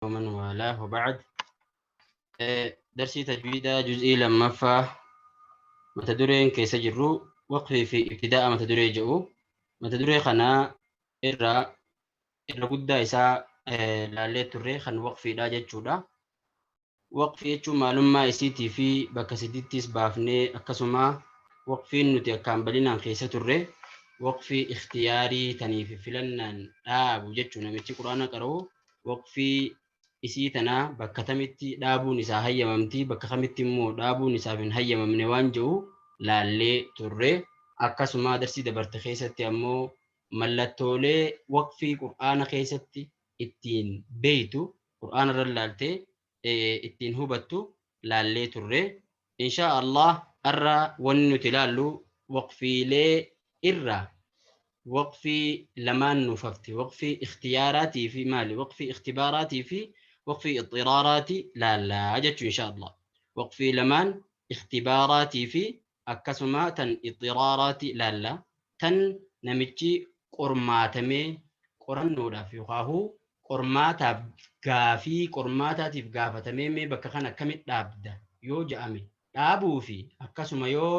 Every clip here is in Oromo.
ومن والاه وبعد. Darsii tajwiidaa juz'ii lammaffaa mata dureen keessa jirru waqfii fi ibtidaa'a mata duree jedhu mata duree kanaa irraa irra guddaa isaa laallee turre kan waqfiidha jechuudha. Waqfii jechuun maalummaa isiitii fi bakka sadiittis baafnee akkasuma waqfiin nuti akkaan bal'inaan keessa turre waqfii ikhtiyaarii tanii fi filannaan dhaabu jechuudha. Namichi quraana qara'u waqfii isii tana bakka tamitti dhaabuun isaa hayyamamti, bakka kamitti immoo dhaabuun isaaf hin hayyamamne waan jedhu laallee turre. Akkasuma darsii dabarte keessatti ammoo mallattoolee waqfii qur'aana keessatti ittiin beeytu, qur'aana irra laaltee ittiin hubattu laallee turre. Inshaa Allah har'a wanni nuti ilaallu waqfiilee irraa waqfii lamaan nuuf hafte, waqfii ikhtiyaaraatii fi maali, waqfii ikhtibaaraatii fi waqfii ixxiraaraati laallaa jechuu inshaa Allah. Waqfii lamaan ikhtibaaraatii fi akkasuma tan ixxiraaraati laallaa, tan namichi qormaatamee qorannoodhaaf yookaahuu qormaataaf gaafii qormaataatiif gaafatamee mee bakka kana akkamitti dhaabda yoo ja'ame dhaabuu fi akkasuma yoo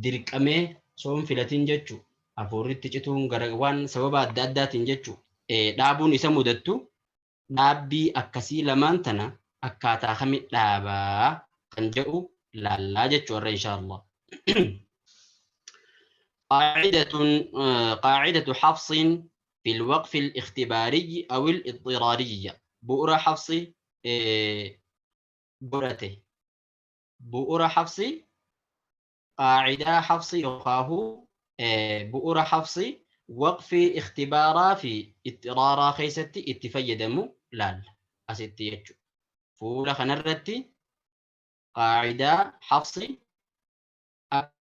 dirqamee soon filatin jechuu hafuurritti cituun gara waan sababa adda addaatiin jechuu dhaabuun isa mudattu dhaabbii akkasii lamaan tana akkaataa kami dhaabaa kan jedhu laallaa jechuu har'a inshaa Allah. قاعدة قاعدة حفص في الوقف الاختباري أو الاضطراري. بؤرة حفص برته بؤرة حفص قاعدة حفص يقاه بؤرة حفص وقف اختبارا في اضطرارا خيستي اتفيدمو لال أستي يجو فولا خنرتي قاعدة حفص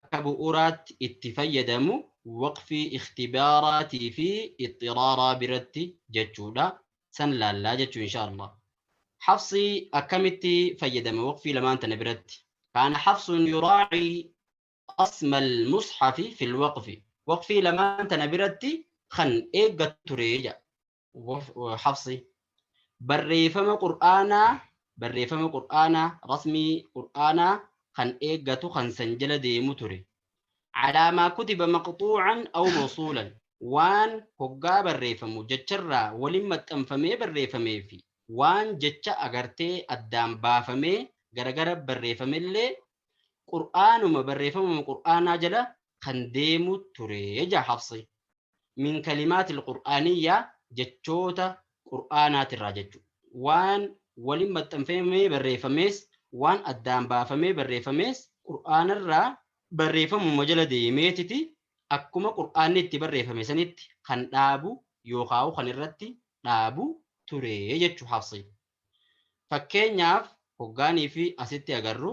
akka bu'uuraatti itti fayyadamu waqfii ikhtibaaraatii fi ixxiraaraa biratti jechuudha. San laallaa jechuu insha Allah. Hafsi akkamitti fayyadama waqfii lamaan tana biratti? Kaana hafsun yuraacii asma almusxafi fi lwaqfi. Waqfii lamaan tana biratti kan eeggatu ture jedha hafsi. Barreeffama Qur'aanaa, barreeffama Qur'aanaa, rasmii Qur'aanaa kan eeggatu, kan san jala deemu ture. Calaa maa kutiba maqxuucan aw mawsuulan, waan hoggaa barreeffamu jecharraa walin maxxanfamee barreeffamee fi waan jecha agartee addaan baafamee garagara barreeffamellee Qur'aanuma barreeffamuma Qur'aanaa jala kan deemu ture ja Hafsi. Min kalimaatil qur'aaniyyaa, jechoota qur'aanaatirraa jechu. Waan walin maxxanfamee barreeffamees waan addaan baafamee barreeffamees qur'aanarraa barreeffamuma jala deemeetiti akkuma qur'aanni itti barreeffame sanitti kan dhaabu yookaa'u kan irratti dhaabu ture jechu Hafsi. Fakkeenyaaf hoggaanii fi asitti agarru,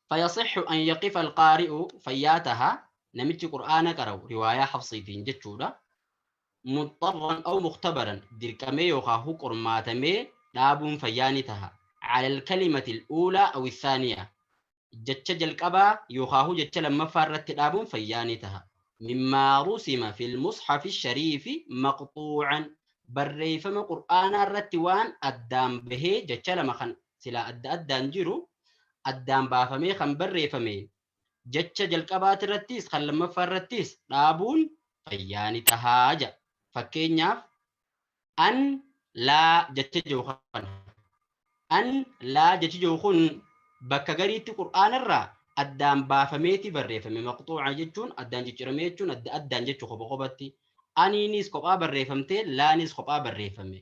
fayasixxu an yaqifa alqaari'u, fayyaa taha namichi qur'aana qara'u riwaayaa Hafsiitiin jechuudha, muxxarran aw mukhtabaran, dirqamee yookaahuu qormaatamee dhaabuun fayyaa ni taha, cala alkalimati al'uulaa aw athaaniya, jecha jalqabaa yookaahuu jecha lammaffaa irratti dhaabuun fayyaa ni taha. Mimmaa rusima fil mushafi shariifi maqxuucan, barreeffama qur'aanaa irratti waan addaan bahee jecha lama kan silaa adda addaan jiru addaan baafamee kan barreeffame jecha jalqabaati irrattis kan lammaffaa irrattis dhaabuun fayyaa ni tahaa jedha. Fakkeenyaaf an laa jecha jiru kana. An laa jechi jiru kun bakka gariitti qur'aanarraa addaan baafameeti barreeffame. Maqxuuca jechuun addaan cicciramee jechuun adda addaan jechuu kopha kophatti. Aniinis kophaa barreeffamtee laanis kophaa barreeffame.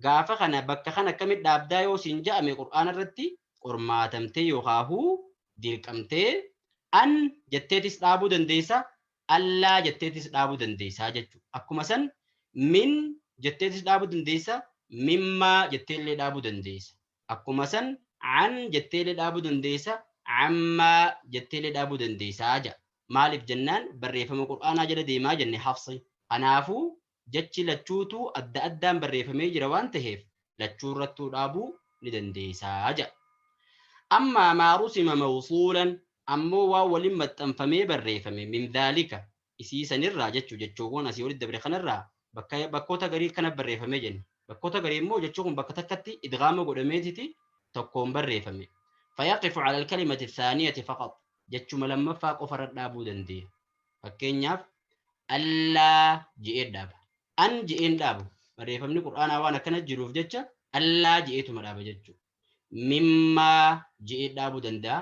Gaafa kana bakka kana akkamitti dhaabdaa yoo siin ja'ame qur'aana irratti qormaatamtee yookaahuu dirqamtee an jetteetis dhaabuu dandeessa, allaa jetteetis dhaabuu dandeessaa jechuudha. Akkuma san min jetteetis dhaabuu dandeessa, mimmaa jetteellee dhaabuu dandeessa. Akkuma san an jetteellee dhaabuu dandeessa, ammaa jetteellee dhaabuu dandeessaa jedha. Maaliif jennaan barreeffama qur'aanaa jala deemaa jenne Hafsi. Kanaafuu jechi lachuutuu adda addaan barreeffamee jira waan taheef lachuu irrattuu dhaabuu ni dandeessaa jedha. Ammaa maa rusima mawsuulan, ammoo waan walin maxxanfamee barreeffame, min dhaalika, isii sanirraa jechuu jechoowwan asii olitti dabre kanarraa bakka bakkoota garii kana barreeffamee jenne. Bakkoota garii immoo jechi kun bakka takkatti idgaama godhameetiti tokkoon barreeffame. Fayaqifu cala alkalimati thaaniyati faqat. Jechuma lammaffaa qofarra dhaabuu dandeenya. Fakkeenyaaf allaa je'ee dhaaba. An je'een dhaabu. Barreeffamni Qur'aanaa waan akkana jiruuf jecha allaa je'eetuma dhaaba jechuudha. Mimmaa je'ee dhaabuu danda'a.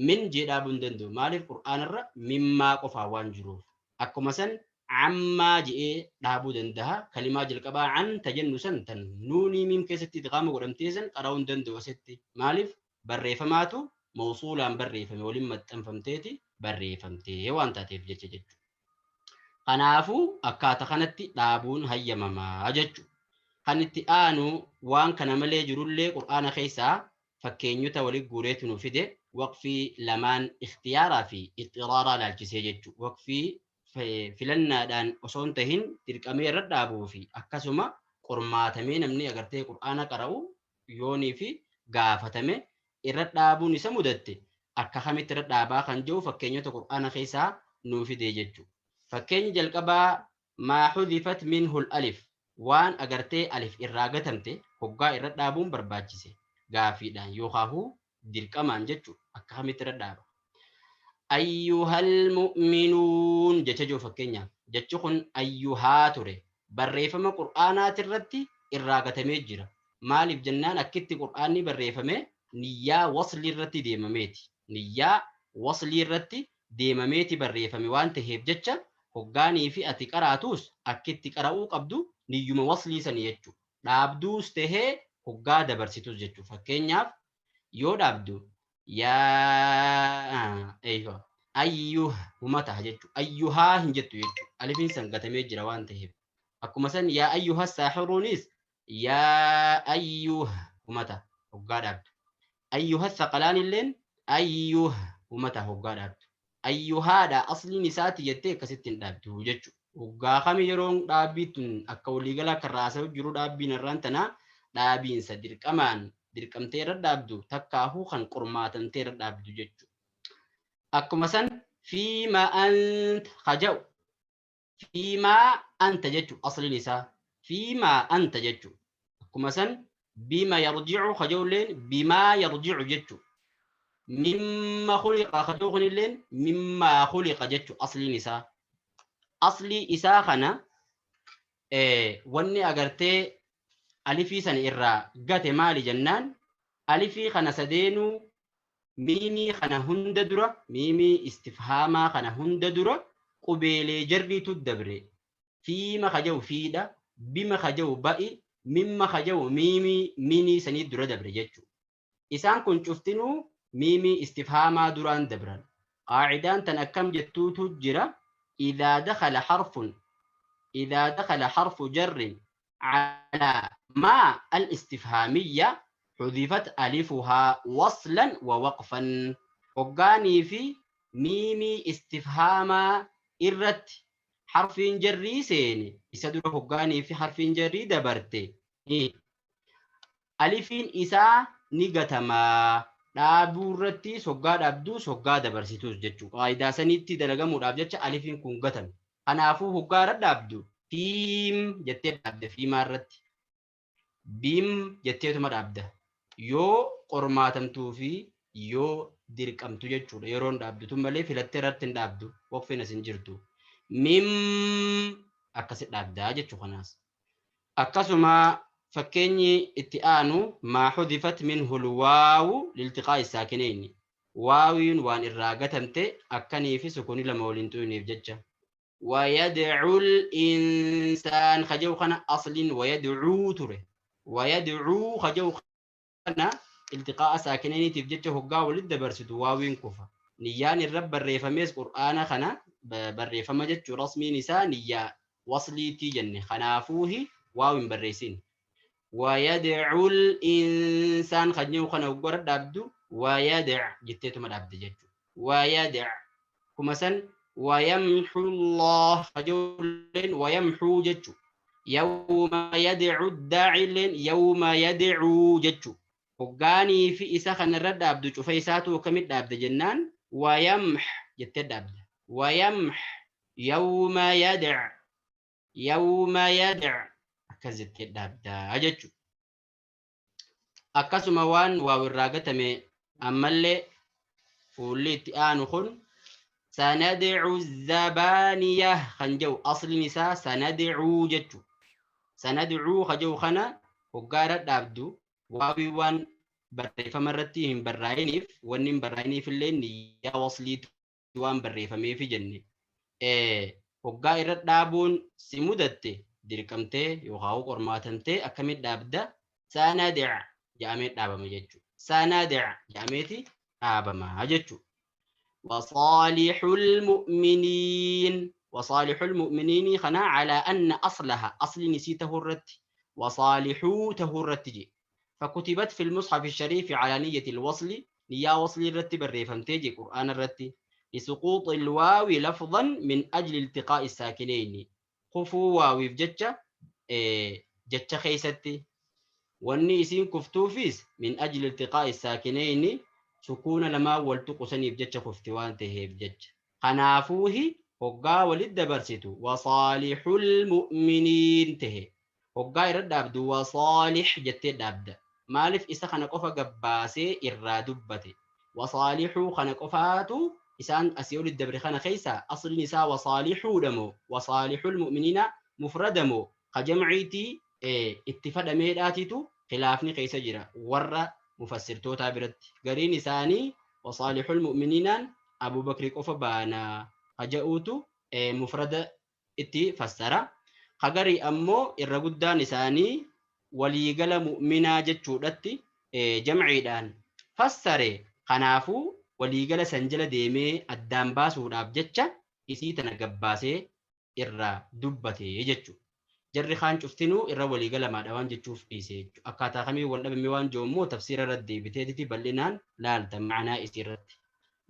Min je'ee dhaabuu hin danda'u. Maaliif Qur'aanarra mimmaa qofaa waan jiruuf. Akkuma san ammaa je'ee dhaabuu danda'a. Kalimaa jalqabaa an tajennu san tan nuunii miim keessatti idgaama godhamtee san qara'uu hin danda'u asitti. Maaliif barreeffamaatu mawsuulaan barreeffame waliin maxxanfamteeti barreeffamtee waan taateef jecha jechuudha. Kanaafuu akkaata kanatti dhaabuun hayyamamaa jechuudha. Kan itti aanu waan kana malee jirullee Qur'aana keessaa fakkeenyota walitti guureetu nu fide waqfii lamaan ikhtiyaaraa fi ixxiraaraa laalchisee jechuudha. Waqfii filannaadhaan osoo hin tahin dirqamee irra dhaabuu fi akkasuma qormaatamee namni agartee Qur'aana qara'u yoonii fi gaafatame irra dhaabuun isa mudatte akka kamitti irra dhaabaa kan jiru fakkeenyota Qur'aana keessaa nuu fide jechuudha. Fakkeenyi jalqabaa maa hudifat minhul alif waan agartee alif irraa gatamte hoggaa irra dhaabuun barbaachise gaafiidhaan yookaahuu dirqamaan jechuudha akka kamitti irra dhaaba. Ayyuhal mu'minuun jecha jiru fakkeenyaaf jechi kun ayyuhaa ture barreeffama Qur'aanaatirratti irraa gatamee jira. Maaliif jennaan akkitti Qur'aanni barreeffame niyyaa waslii irratti deemameeti. Niyyaa waslii irratti deemameeti barreeffame waan ta'eef jecha hoggaanii fi ati qaraatus akkitti qara'uu qabdu niyyuma waslii sanii jechuudha. Dhaabduus tahee hoggaa dabarsitus jechuudha. Fakkeenyaaf yoo dhaabdu yaa eeywa ayyuh huma taha jechuudha. Ayyuhaa hin jettu jechuudha. Alifiin san gatamee jira waan ta'eef. Akkuma san yaa ayyuha saaxiruunis yaa ayyuh huma taha hoggaa dhaabdu. Ayyuha thaqalaan illeen ayyuh huma taha hoggaa dhaabdu. Ayyuhaadha asliin isaati jettee akkasitti hin dhaabdu jechuudha. Hoggaa kami yeroon dhaabbii tun akka waliigalaa kan raasa'u jiru dhaabbiin irraan tanaa dhaabiinsa dirqamaan dirqamtee irra dhaabdu takkaahuu kan qormaatamtee irra dhaabdu jechuudha. Akkuma san fiima anta haja'u fiimaa anta jechuudha asliin isaa fiimaa anta jechuudha. Akkuma san bima yarji'u haja'ulleen bimaa yarji'u jechuudha. Mimma khuliqa haja'u kunilleen mimmaa khuliqa jechuudha asliin isaa. Aslii isaa kana wanni agartee alifii sana irraa gate maali jennaan alifii kana sadeenuu miimii kana hunda dura miimii istifhaamaa kana hunda dura qubeelee jarriitu dabre fiima kaja'u fiidha bima kaja'u ba'i mimma kaja'u miimii minii sanii dura dabre jechuudha. Isaan kun cuftinuu miimii istifhaamaa duraan dabran. Qaacidaan tan akkam jettuutu jira idhaa dakhala harfun idhaa dakhala harfu jarrin على ما الاستفهامية حذفت ألفها وصلا ووقفا hoggaanii fi miimii istifhaamaa irratti harfiin jarrii seene isa dura hoggaanii fi harfiin jarrii dabarte alifiin isaa ni gatamaa dhaabuu irratti hoggaa dhaabduus hoggaa dabarsituus jechuudha. Qaayidaa sanitti dalagamuudhaaf jecha alifiin kun gatame. Kanaafuu hoggaa irra dhaabdu fiim jettee dhaabde fiimaa irratti. Biim jetteetuma dhaabda. Yoo qormaatamtuu fi yoo dirqamtu jechuudha. Yeroon dhaabdu tun malee filattee irratti hin dhaabdu. Waqfiin as hin jirtu. Mim akkasi dhaabdaa jechuu kanaas. Akkasuma fakkeenyi itti aanu maa hudifat minhu lwaawu liltiqaa'i saakinayni. Waawiin waan irraa gatamte akkanii fi sukunii lama waliin xuyiniif jecha. ويدعو الإنسان خجو خنا أصل ويدعو تره ويدعو خجو خنا التقاء ساكنين تفجت هقا ولد برسد واوين كفا نيان الرب بريفميس قرآن خنا بريفما جت رسمي نساء نيا وصلي تيجن خنافوه واوين بريسين ويدعو الإنسان خجو خنا وقرد عبدو ويدع جتيتو مد عبد جتو ويدع كما ويمحو الله خجولين ويمحو جتو يوم يدعو الداعي لين يوم يدعو جتو hoggaanii fi isa kanarra dhaabdu cufa isaatu akkamit dhaabda jennaan wayamx jettee dhaabda wayamx yawma yadc yawma yadc. Akkas jettee dhaabdaa jechuudha. Akkasuma waan waaw irraa gatame ammallee fuulli itti aanu kun sanadcu zabaaniya kan jedhu asliin isaa sanadcuu jechuudha. Sanadcuu ka jedhu kana hoggaa irra dhaabdu waawii waan barreeffama irratti hin barraa'iniif, wanni hin barraa'iniif illee niyyaa wasliitu waan barreeffameefi jenne. Hoggaa irra dhaabuun si mudatte, dirqamtee yookaan qormaatamtee, akkamitti dhaabda? Sanadic jedhamee dhaabama jechuudha. Sanadic jedhameeti dhaabama jechuudha. وصالح المؤمنين، وصالح المؤمنين خنا على أن أصلها أصل نسيته الرت وصالحو الرت جي، فكتبت في المصحف الشريف على نية الوصل، نية وصل الرت بالريفم تيجي قرآن الرت، لسقوط الواو لفظا من أجل التقاء الساكنين. خفو واو في جتة، إيه جتة خيستي واني اسين كفتوفيس من أجل التقاء الساكنين، سكون لما والتقو سني بجتة خفتوان تهي بجتة. خنافوه هقا ولد برستو وصالح المؤمنين تهي هقا يرد عبدو وصالح جتة دابد مالف إسا خنقوفا قباسي إرادبتي وصالحو خنقوفاتو إسان أسيول الدبر خنا خيسا. أصل نساء وصالحو دمو وصالح المؤمنين مفردمو خجمعيتي إيه اتفاد ميداتيتو خلافني خيسا جرا ورا مفسرتو تابرت قرين إساني وصالح المؤمنين أبو بكر قف بانا خجأوتو إيه مفرد اتي فسرة خجري أمو إرقدان إساني وليقل مؤمنا جتشودتي إيه جمعيدان فسره خنافو waliigala san jala deemee addaan baasuudhaaf jecha isii tana gabbaasee irraa dubbate jechuudha. Jarri kaan cuftinuu irra waliigalamaadha waan jechuuf dhiise jechuudha. Akkaataa kamii wal dhabame waan jiru immoo tafsiira irra deebiteetiti bal'inaan laalta ma'anaa isii irratti.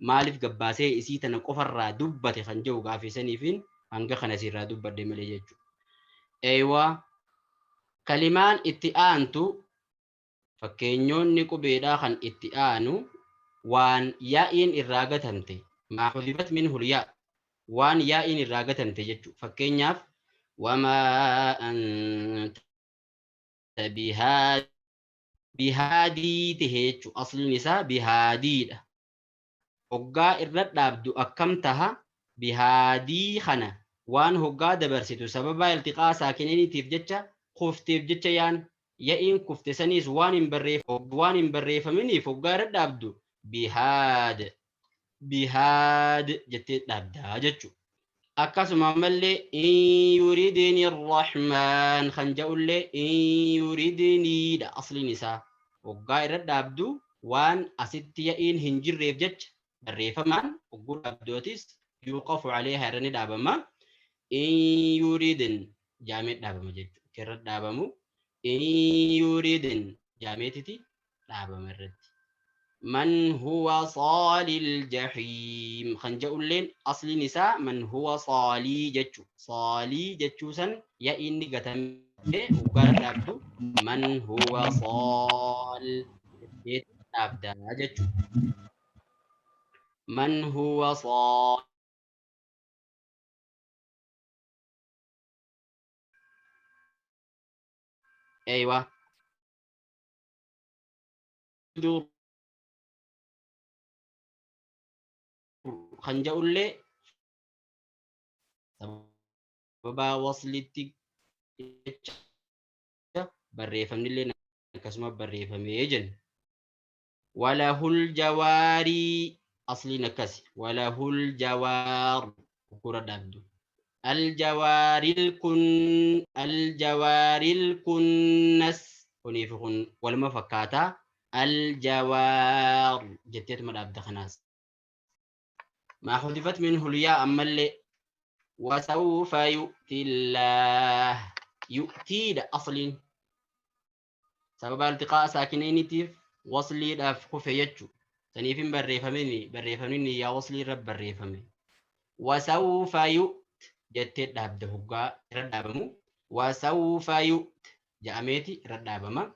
Maaliif gabbaasee isii tana qofarraa dubbate kan jiru gaafisaniifiin hanga kana isiirraa dubbadde malee jechuudha. Eeywaa, kalimaan itti aantu, fakkeenyonni qubeedhaa kan itti aanu waan yaa'iin irraa gatamte, maa hudifat minhu yaa, waan yaa'iin irraa gatamte jechuudha. Fakkeenyaaf wamaa anta bihaadii tahe jechuudha. Asliin isaa bihaadiidha. Hoggaa irra dhaabdu akkam taha? Bihaadii kana waan hoggaa dabarsitu sababa iltiqaa saakiniiniitiif jecha kufteef jecha yaan ya'iin kufte saniis waan hin barreeffaminiif hoggaa irra dhaabdu bihaad bihaad jettee dhaabdaa jechuudha. Akkasuma ammallee in yuridni arrahmaan kan jedhullee in yuridniidha asliin isaa. Hoggaa irra dhaabdu waan asitti ya'iin hin jirreef jecha barreeffamaan hogguu dhaabdootis yuuqafu aleehaa irra ni dhaabama. In yuridin jaamee dhaabama jechuudha. Irra dhaabamu in yuridin jaameetiti dhaabama irratti. من هو صال الجحيم خنجا لين أصل نساء من هو صالي جتشو صالي جتشو سن يا إني قتم وقال دابدو من هو صال دابدا جتشو من هو صال. أيوة kan jedhullee sababa waslitti jecha barreeffamnillee akkasuma barreeffamee jenna. Walahul jawaarii asliin akkasi. Walahul jawaar gurgura dhaabdu. Aljawaaril kun aljawaaril kunnas kuniif kun waluma fakkaataa. Aljawaar jetteetuma dhaabda kanaas. ما حذفت منه الياء أما اللي وسوف يؤتي الله يؤتي ده أصل سبب التقاء ساكنين تيف وصلي ده خفيتشو سنيفين بريفمني يا وصلي رب بريفمني وسوف يؤت جت داب دهوغا ردابمو وسوف يؤت جاميتي ردابما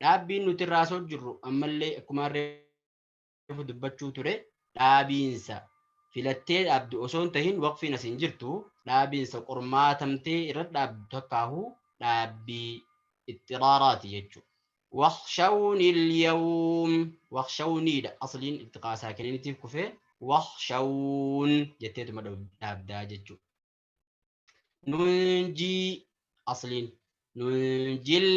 دابين نتراسو جرو أما اللي كمار دبتشو تري دابينسا filattee dhaabdu osoo hin tahin waqfiin as hin jirtu dhaabiinsa qormaatamtee irra dhaabdu takkaahuu Dhaabbii ixxiraaraati jechuudha. Wakhshawni al-yawm wakhshawniidha asliin iltiqaa saakiniiniitiif kufee wakhshawun jetteetuma dhaabdaa jechuudha. Nunjii asliin nunjil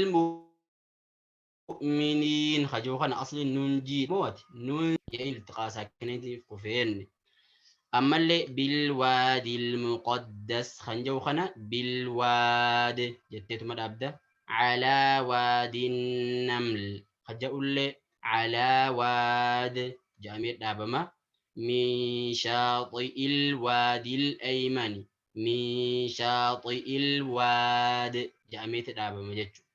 mu'miniin hajoo kana asliin nunjii mooti nun jedhee iltiqaa saakiniiniitiif kufeen. Ammallee bilwaadil muqaddas kan jedhu kana bilwaad jetteetuma dhaabda. Calaa waadin naml kan jedhullee calaa waad jedhamee dhaabama. Min shaaxi'il waadil aymani min shaaxi'il waad jedhameeti dhaabama jechuudha.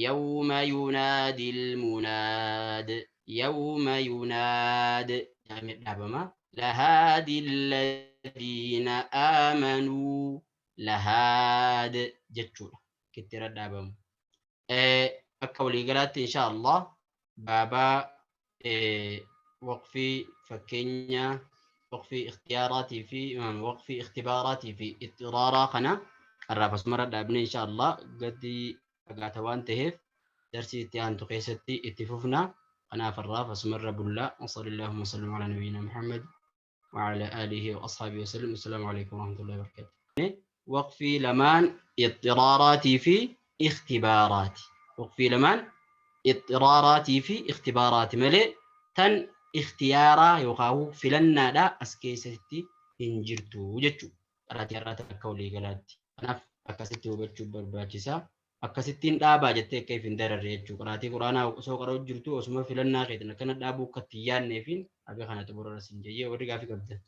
Yawma yunaadil munaad yawma yunaad jedhamee dhaabama. Lahaadi alladhiina aamanuu lahaad jechuudha. Kittira dhaabamu. Akka waliigalaatti insha Allah baabaa waqfii fakkeenya waqfii ikhtiyaaraatii fi waqfii ikhtibaaraatii fi ixxiraaraa kana irraa asumarra dhaabne insha Allah gadi fagaata waan ta'eef darsii itti aantu keessatti itti fufna. Kanaaf irraa asumarra bullaa. وصلى اللهم وسلم على نبينا محمد وعلى آله وأصحابه وسلم. السلام عليكم ورحمة الله وبركاته. وقفي لمان اضطراراتي في اختباراتي. وقفي لمان اضطراراتي في اختباراتي ملي تن اختيارا يوقاو فلنا دا اسكيستي هنجرتو جچو قراتي irraa akka walii galaatti. Kanaaf akkasitti hubachuu barbaachisaa. Akkasittiin dhaabaa jettee akka if hin dararre jechuu. Qaraatii quraanaa osoo qaroo jirtu osuma filannaa keetiin akkana dhaabuu akka itti yaadneefiin haga kana xumurarra siin jeyyee warri gaafii qabdan.